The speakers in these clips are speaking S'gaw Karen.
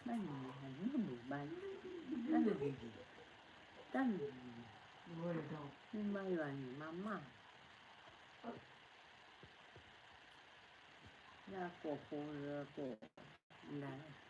ဘၣ်န့ၣ် နဘုဘၣ်န့ၣ် တၢ်နဘုဘု တၢ်နဘုဘု မ့ၢ်မၤယွၤန့ၣ် မၤမၢ် လၢအကိာ်ဖိလၢကိာ်ဒၣ်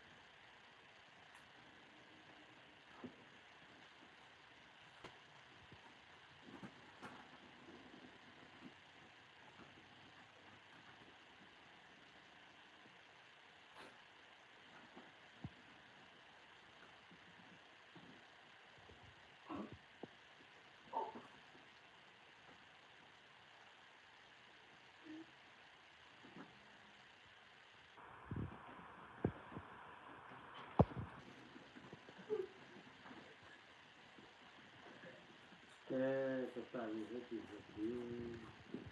ကဲ ကစၢ်ယွၤ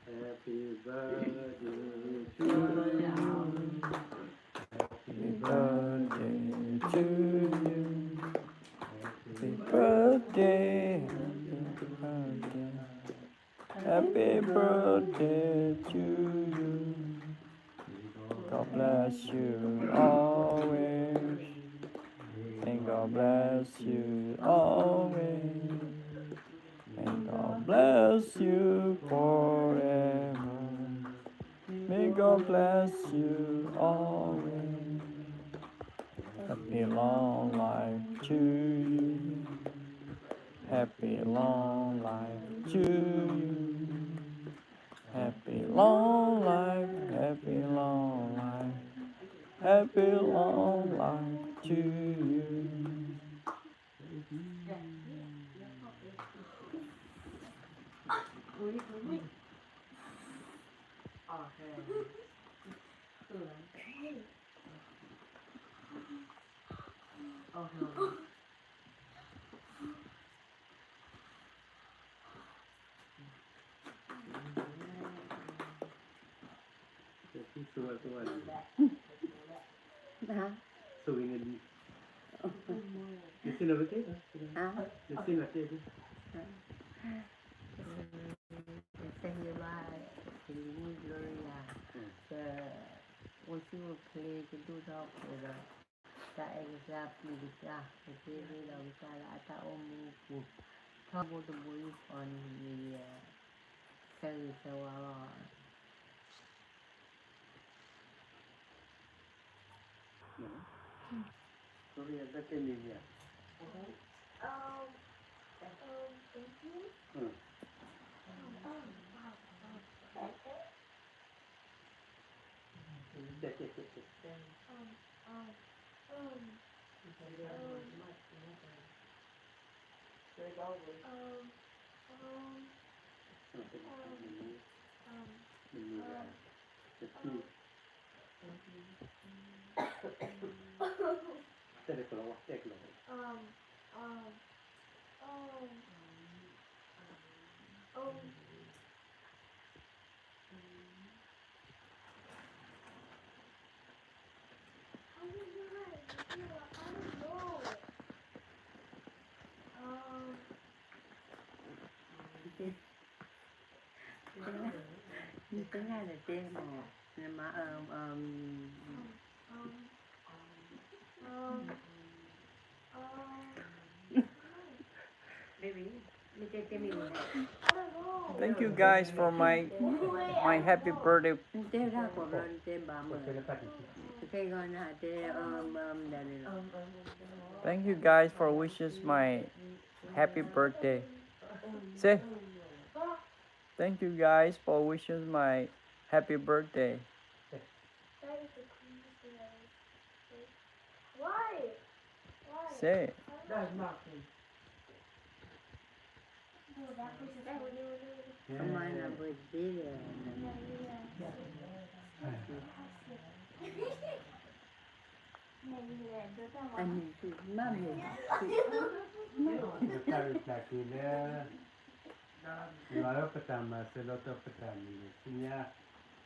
happy birthday, happy birthday to you, happy birthday to you, happy birthday, happy birthday. Happy birthday to you. God bless you always. May God bless you always. May God bless you forever. May God bless you always. Happy long life to you. Happy long life to you. Happy long life, happy long life, happy long life to you. Thank you, Lord. Gloria. ကအိၣ်ဆူၣ်အိၣ်ချ့ ကဒိၣ်ထီၣ်ဖိဒီး တၢ်အဲၣ်ကစၢ်ပျံၤကစၢ် ကသ့ၣ်ဂ့ၤဒီးကစၢ်လၢအတၢ်အိၣ်မူအပူၤ ထီဘိတဘိယူၢ်ဃီန့ၣ် မ့ၢ်ယဆၢဂ့ၤဆၢဝါလီၤ. Sorry, I can't hear you. Um, um, thank you. Hmm. Um, um, um, um, um, um, um, um, um, um, um, um, um, တဲကလီၤဝဲ တဲကလီၤဝဲ အၢ အၢ အၢ အၢ နတဲနၤလဲၣ် တဲမ့ၢ် နမၤ အၢ အၢ Thank you guys for my my happy birthday. တဲဒၣ်ကိးဘျီ နတဲဘၣ်မး တကဲဂီၤနတဲ အၢ အၢ ဒၣ်န့ၣ်လီၤ Thank you guys for wishes my happy birthday. Say, thank you guys for wishes my happy birthday. Say, Come on, birthday. အနံၤမ့ၢ် ပတၢ်ရဲၣ်တၢ်ကျဲၤလၢ ယွၤလၢပတၢ်မၤစၢၤလီၤတံၢ်ပတၢ်မုၢ်လၢ်ဆူညါ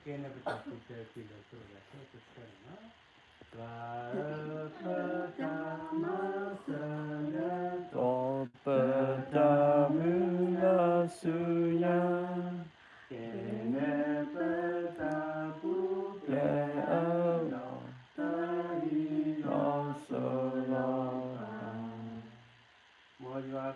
ကဲန့ၣ်ပတၢ်ကူၣ်တၢ်က့ၤလီၤစိၤလီၤထီဆၢကဆၢန့ၣ်လီၤ. ယွၤဧၢ ပတၢ်မၤစၢၤလၢ ဒီးပတၢ်မုၢ်လၢ်ဆူညါ ကဲန့ၣ်ပတၢ်ပူၤဖျဲးအၢ ဒီးတၢ်အံၤလီၤစိၤ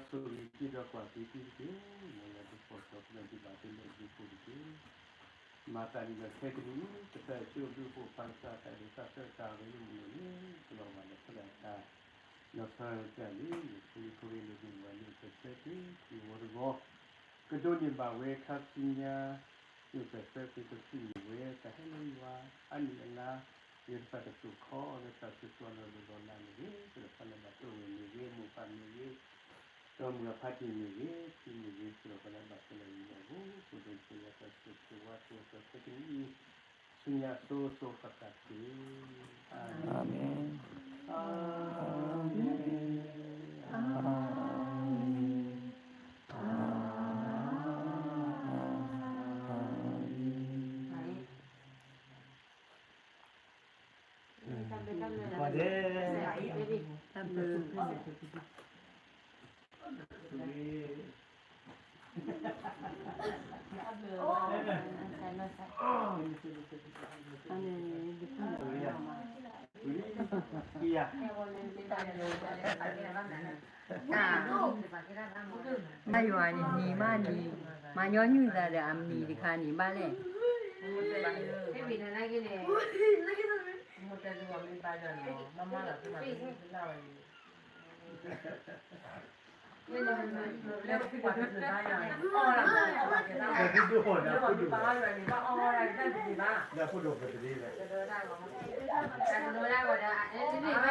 ဆိၣ်ဂ့ၤက့ၤဒီးကွၢ်က့ၤသုတက့ၢ်, မ်ယွၤဒုးဖှီၣ်ထီၣ်ကဒီးဒံးဘၣ်သုလၢအဘျုးအဖှိၣ်တက့ၢ်. မၤသးဒ်ဒီးခဲကနံၣ်အံၤ ကစၢ်ယ့ၣ်ၡူးအဘျုးအဖှိၣ် ပၢ်ကစၢ်သးဒ်သးဆၢကတီၢ်အဂ့ၢ်လၢမုၢ်နံၤန့ၣ် ကလီၤဘၣ်ဒီးဖဲဒၣ်တၢ် ဒီးဖဲဒၣ်တၢ်န့ၣ် ယဖိလံၤဖိရ့လိာ်မုၢ်ဝဲန့ၣ် ပဆၢထံၣ်ခရံာ်အဝဲတဂီၢ် ကဒိးန့ၢ်ဘၣ်ဝဲခါဆူညါ ယပဆၢခရံာ်တဖုန့ၣ်ဝဲ တၢ်ဟဲလၢယွၤ အနံၣ်အလါ ယတဖၣ်တစိၢ်ခီအီၤလၢတၢ်စိတၢ်ကမီၤလၢလီၤလးန့ၣ်ဂ့ၤ, ပဒီးဖးလၢဘၣ်တိၢ်ဝဲန့ၣ်ဂ့ၤ, မိၢ်ပၢ်မ့ၢ်ဂ့ၤ, ဒီးမုၢ်အဖါတံၢ်မ့ၢ်ဂ့ၤ, ထံမ့ၢ်ဂ့ၤ, ပဒီးဖးလၢဘၣ်ဖဲလၢယွၤအဂီၢ် ပဒိးန့ၢ်ယွၤတၢ်ဆိၣ်ဂ့ၤဝါဆိၣ်ဂ့ၤခဲကနံၣ်အံၤ ဆူညါစိၤစိၤဃၣ်ဃၣ်တက့ၢ်. အၤမ့ၣ်. အၤမ့ၣ်. အၤမ့ၣ်. အၤမ့ၣ်. ဘၣ်ယွၤန့ၣ် နံၤမးနံၤ, မၤညီနုၢ်သး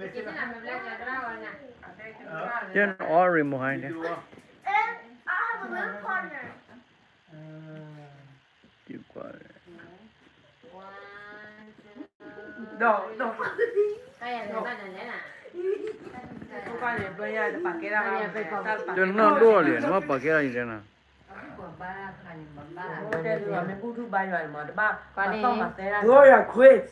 ဒီး အမံၤတခါန့ၣ် ဘၣ်လဲၣ်. Then Ori behind there. And I have a little partner. You got it. တနီၣ်ဒိၣ်လံ နဘၣ်ပာ်ကဲဒၣ်အံၤတဲနၤ. Gloria quit.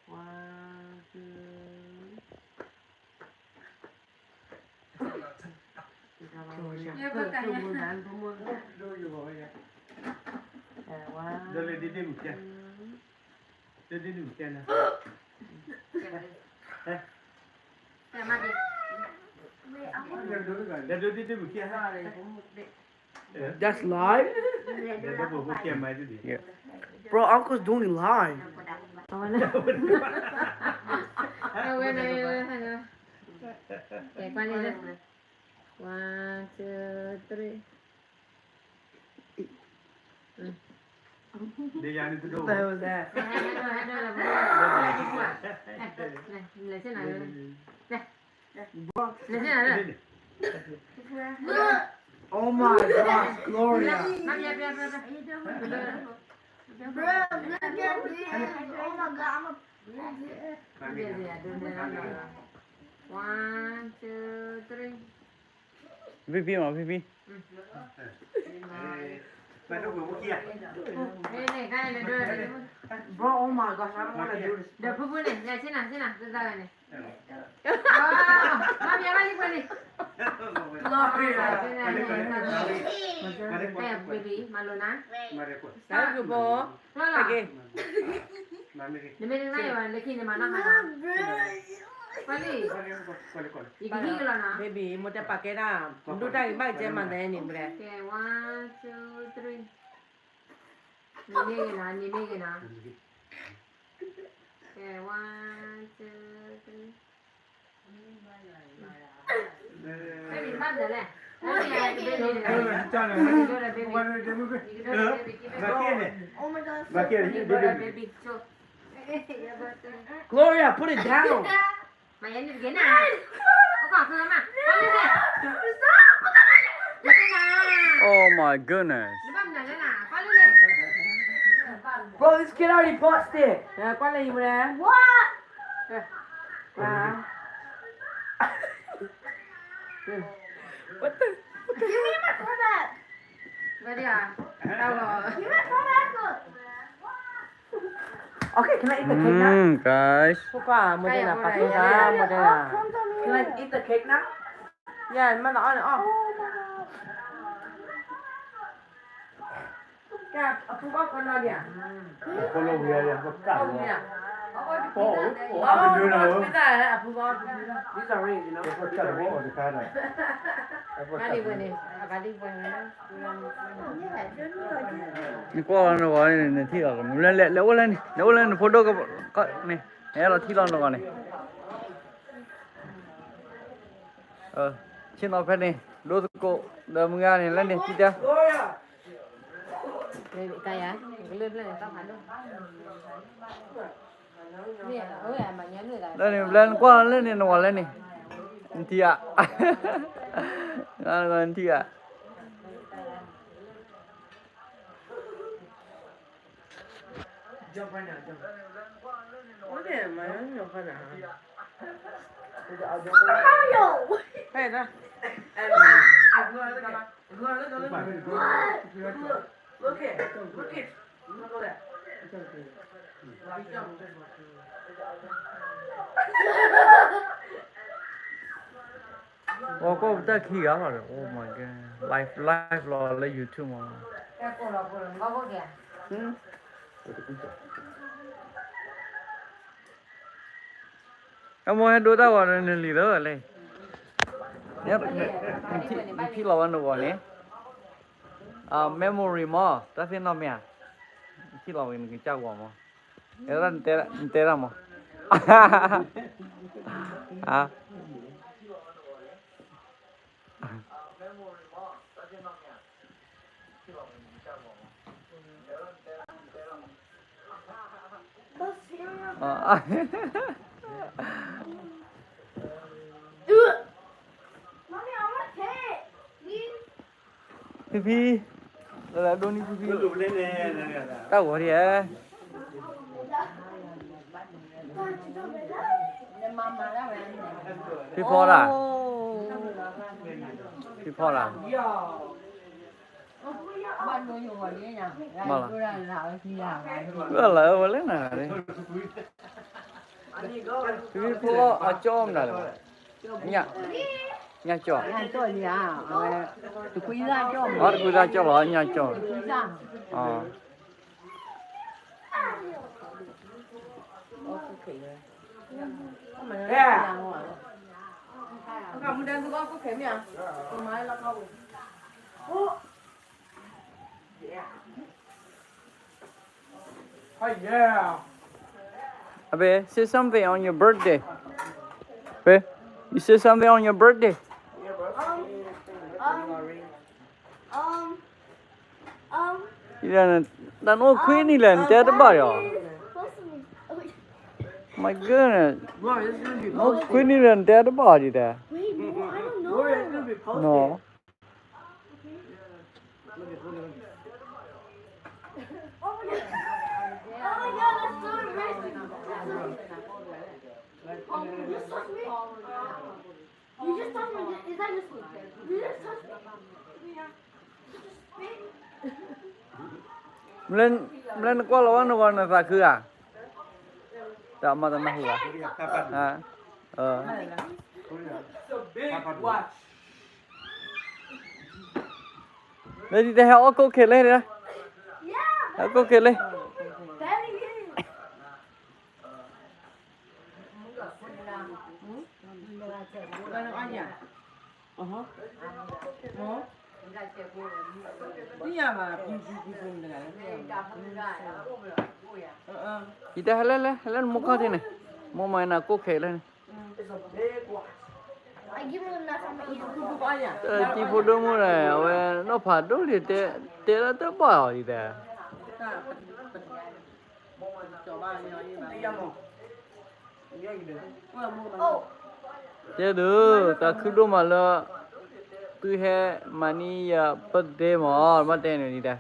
One, two. That's live? Yeah. Bro, uncle's doing live. ကဲ ကွၢ်န့ၣ်လၢ one, two, three. လဲၤဆ့ၣ်နၤလၢ လဲၤဆ့ၣ်နၤလၢ Oh my gosh, Gloria. Bro, look at me. Oh my God, I'm a One, two, three. Baby, my baby. Bro, oh my gosh, I don't want to do this. The poo poo ne, ya, sina, sina, tu ta ne. Oh, mami, ya va ni pues. Gloria. Baby, Malona. Thank you, bro. နမ့ၢ်တနာ်ယွၤလၢခံန့ၣ်မၤနီၢ်ဟါနီၤ. ပှၤလံ, ယကဟံးကလီၤနီၤ. Baby မိၢ်တဲပာ်ကဲဒၣ်, ဒိၣ်တၢ်ဂ့ၤဘၣ်ကဲမၤသဲန့ၣ် မိၢ်တဲ. ကဲ one, two, three. နမ့ၢ်ဂ့ၤနီၤ, နမ့ၢ်ဂ့ၤနီၤ. ကဲ one, two, three. မၤကဲန့ၣ်, မၤကဲန့ၣ်, baby. Gloria, put it down. မၤယဲန့ၣ်တက့ၢ်နၤ. အခီၣ်အခီၣ်မး, ကွၢ်လၢလဲၣ်. Oh my goodness. Bro, this kid already busted. ကွၢ်လၢယိၤမလဲၣ်. What? What the? Give me my Corvette. Okay, can I eat the cake now? Mm, guys. Can I eat the cake now? Can I eat the cake now? Yeah, mother, on, on. နကွၢ်လီၤနဂီၢ်န့ၣ် နထံၣ်လီၤ, လဲၤလဲၤအိၣ်လၢန့ၣ်, လဲၤအိၣ်လၢနဖိဒိၣ်ကန့ၣ်, နအဲၣ်ဒိးထံၣ်လီၤနဂီၢ်န့ၣ်. ဆ့ၣ်နီၤဖဲန့ၣ် ဒိသကိးဒီးမုၢ်ဂၤန့ၣ် လၢန့ၣ် တံတၢ် လၢန့ၣ် ဘျဲနကွၢ်လၢန့ၣ် နဝၤလၢန့ၣ်, နထံၣ်ဧါ, နထံၣ်ဧါ. Ôkô ပတၢ်ခံဂၤလီၤဒီး oh my god, live live လီၤလၢ YouTube မး. အမိၢ်ဟဲဒိတၢ်ဂီၤဒီးနလံၤလၢလဲၣ်, နထံၣ်လီၤဝဲနဂီၢ်န့ၣ်, memory မး တၢ်သ့ၣ်နီၣ်မ့ၢ်ဧါ, နထံၣ်လီၤဝဲနကစၢ်ဂီၤမး, နတဲဒၣ်မး. Mommy, I want cake, please. ဖံဖံ, လၢဒိၣ်နံၣ်ဖံဖံ, တၢ်ဂီၤဒံးဧါ. ဖံဖီဒၣ်, ဖံဖီဒၣ်, မ့ၢ်လီၤ, လၢဝဲလၢနၤ, ဖံဖံဖိအကၠီမနုၤလဲၣ်, ညၣ်ကၠီ, အတကွံသၣ်ကၠီလီၤ, ညၣ်ကၠီ, Abe, say something on your birthday. Abe, you say something on your birthday. Um, um, um, um, တၢ်နအိၣ်ခွံနံၣ်လဲၣ် နတဲတဘၣ်ဒီး. My goodness. နအိၣ်ခွံနံၣ်လဲၣ် နတဲတဘၣ်ဒံးတဲ. No. You just touched my dick. Is that just me? You just touched me. မ့ၢ်လၢနကွၢ်လီၤဝဲနဂီၢ်နသးခုဧါ, တၢ်မၤတနၢ်ဟူဘၣ်, လၢဒ်တဟဲအီၣ်ကိၣ်ခဲလၢ, ဟဲအီၣ်ကိၣ်ခဲလၢ. Ita hello hello hello မူခီၣ်ထံန့ၣ်, မူမၤနၤကိၣ်ခဲလၢန့ၣ်. တံၤဖိဒိၣ်မူန့ၣ် အဝဲနီၢ်ဖးဒိၣ်လံ, တဲလၢတဘၣ်အီၤဒ်တဲ. တဲဒုး သးခုဒိၣ်မးလၢ သုဟဲမၤန့ၢ်ယၤ birthday မး, ဘၣ်တဲန့ၣ်ဒ်တဲ.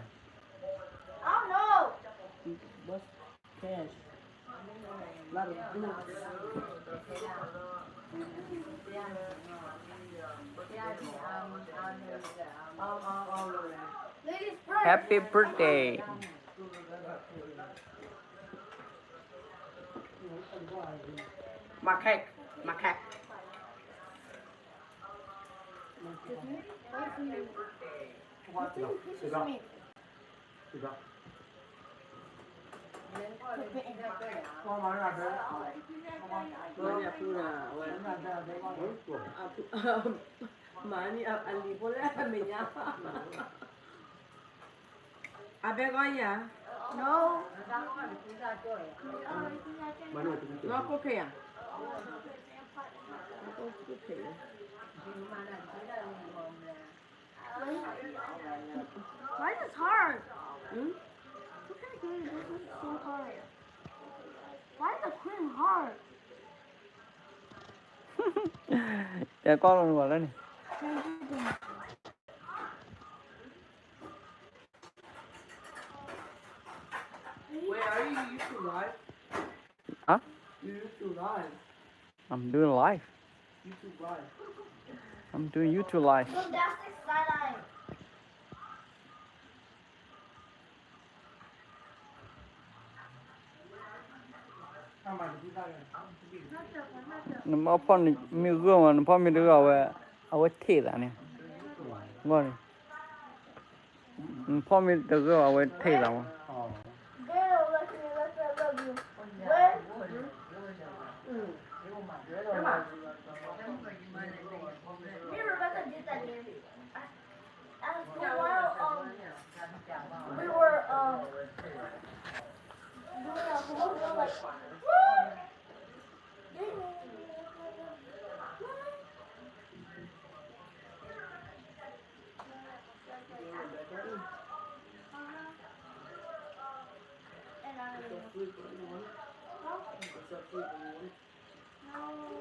Happy birthday. My cake, my cake. Mani a lifo le me nya. A beg ya. No. Nó kô khe ya. Nó kô khe ya. Why is this hard? Hmm? What kind of game is this? This is so hard. Why is the queen hard? တဲကီၢ်လီၤနဘၣ်လၢန့ၣ် Wait, are you YouTube live? Huh? You YouTube live? I'm doing live. YouTube live. I'm doing YouTube live. Gymnastics skydive. နမ့ၢ်ဖီၣ်မ့ၢ်ဂၢၢ်မး နဖီၣ်မ့ၢ်တဂၢၢ်ဝဲ အဝဲထံၣ်သးန့ၣ် ဂီၢ်န့ၣ် နဖီၣ်မ့ၢ်တဂၢၢ်အဝဲထံၣ်သးမး And for a while, um, we were, um, doing our homework, we were like, and I, no,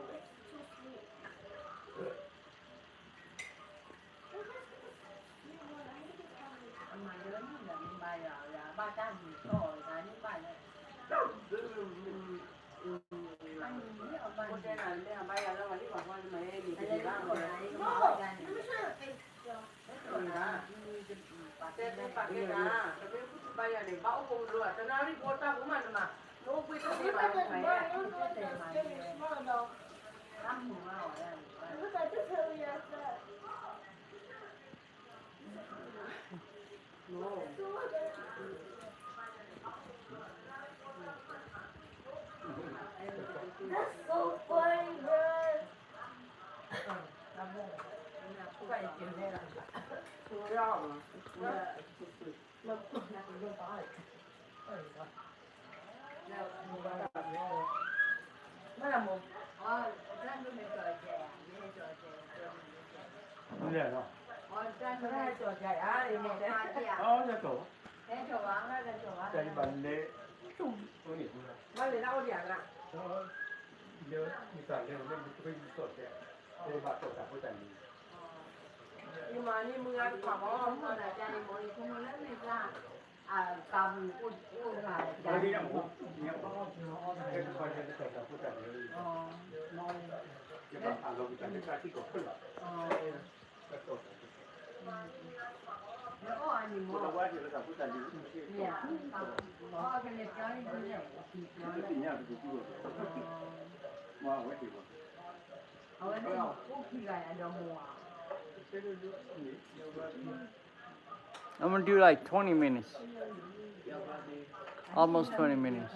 it's too sweet. That's so funny, bro. I'm gonna do like twenty minutes. Almost twenty minutes.